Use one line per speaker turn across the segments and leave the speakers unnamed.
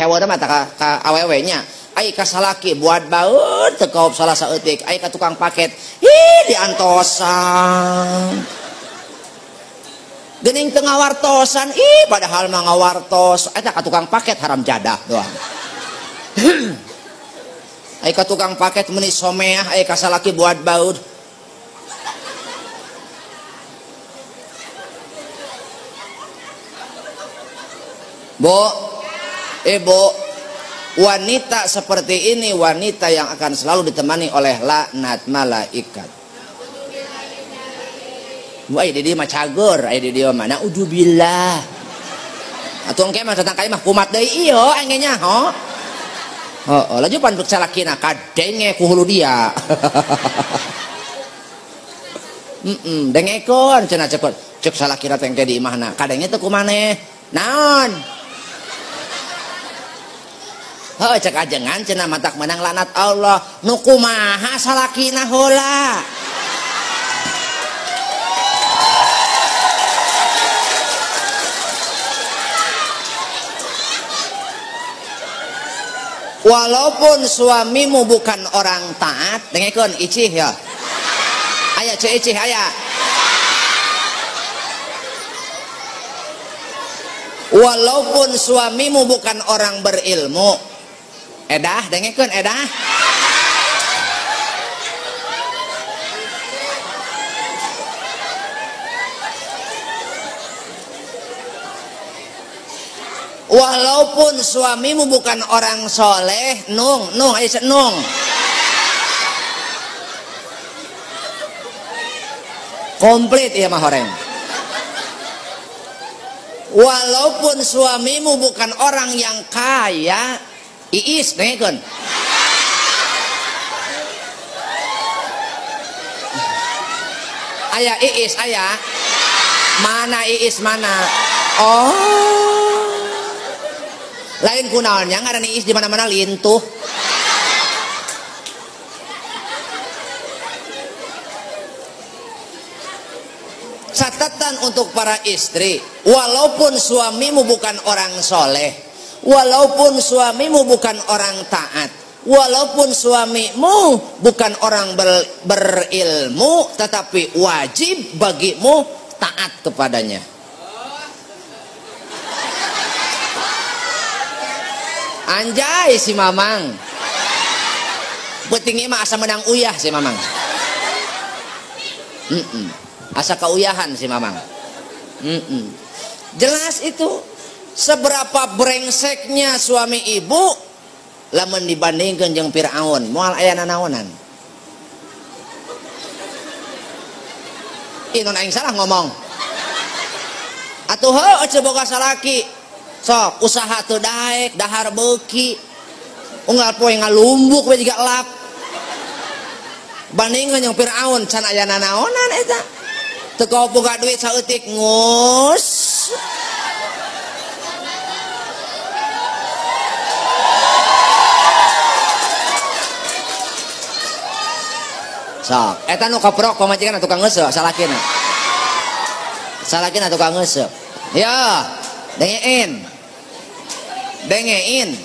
Hewana mah ka awewe nya. Ai ka salaki buat baeud teu kaop salah saeutik. Ai ka tukang paket, ih diantosan. Geuning teu ngawartosan, ih padahal mah ngawartos. Eta ka tukang paket haram jadah doang. Ai ka tukang paket meuni someah, ai ka salaki buat baeud. Bu, ibu, wanita seperti ini wanita yang akan selalu ditemani oleh laknat malaikat. Bu, ai di dieu mah cager, ai di dieu mah naudzubillah. Atuh engke mah datang ka imah kumat deui ieu aing ge nyaho. Heeh, laju pan salakina kadenge ku hulu dia. Dengekeun cenah cek cek salakina teh engke di imahna, kadenge teh ku maneh. Naon? Heuh cek ajengan cenah matak menang laknat Allah. Nu kumaha salakina heula? Walaupun suamimu bukan orang taat, dengekeun icih ya. Aya cek icih aya. Walaupun suamimu bukan orang berilmu, edah dengekeun edah. Walaupun suamimu bukan orang soleh, nung nung ayo nung. Komplit ya mah horeng. Walaupun suamimu bukan orang yang kaya, iis dengekeun. Aya iis aya. Mana iis mana? Oh. Lain kunaonnya ngaran iis di mana-mana lintuh. Catatan untuk para istri, walaupun suamimu bukan orang soleh, walaupun suamimu bukan orang taat, walaupun suamimu bukan orang berilmu, tetapi wajib bagimu taat kepadanya. Anjay si Mamang, pentingnya mah asa menang uyah si Mamang. Asa kauyahan si Mamang. Jelas itu. Seberapa brengseknya suami ibu lamun dibandingkeun jeung Firaun, moal aya nanaonan. Ih, non aing salah ngomong. Atuh heuh eueuh boga salaki. Sok usaha teu daek, dahar beuki. Unggal poe ngalumbuk we jiga lap. Bandingkeun jeung Firaun can aya nanaonan eta. Teu boga duit saeutik ngus. Sok, eta nu kaprok pamajikan tukang ngeuseuh salakina. Salakina tukang ngeuseuh. Ya, dengein. Dengein.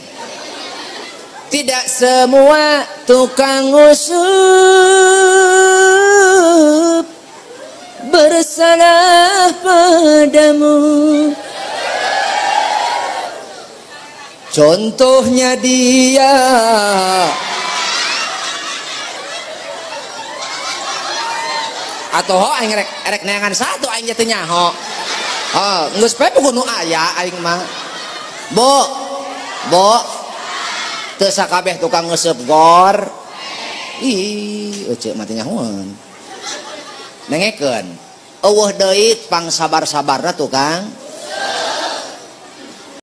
Tidak semua tukang nguseup bersalah padamu. Contohnya dia. Atau ho aing rek neangan satu aing teu nyaho. Oh, geus poe puguh nu aya aing mah. Bu. Bu. Teu sakabeh tukang ngeuseub gor. Ih, euceuk mah teu nyahoeun. Dengekeun. Eueuh deui pang sabar-sabarna tukang.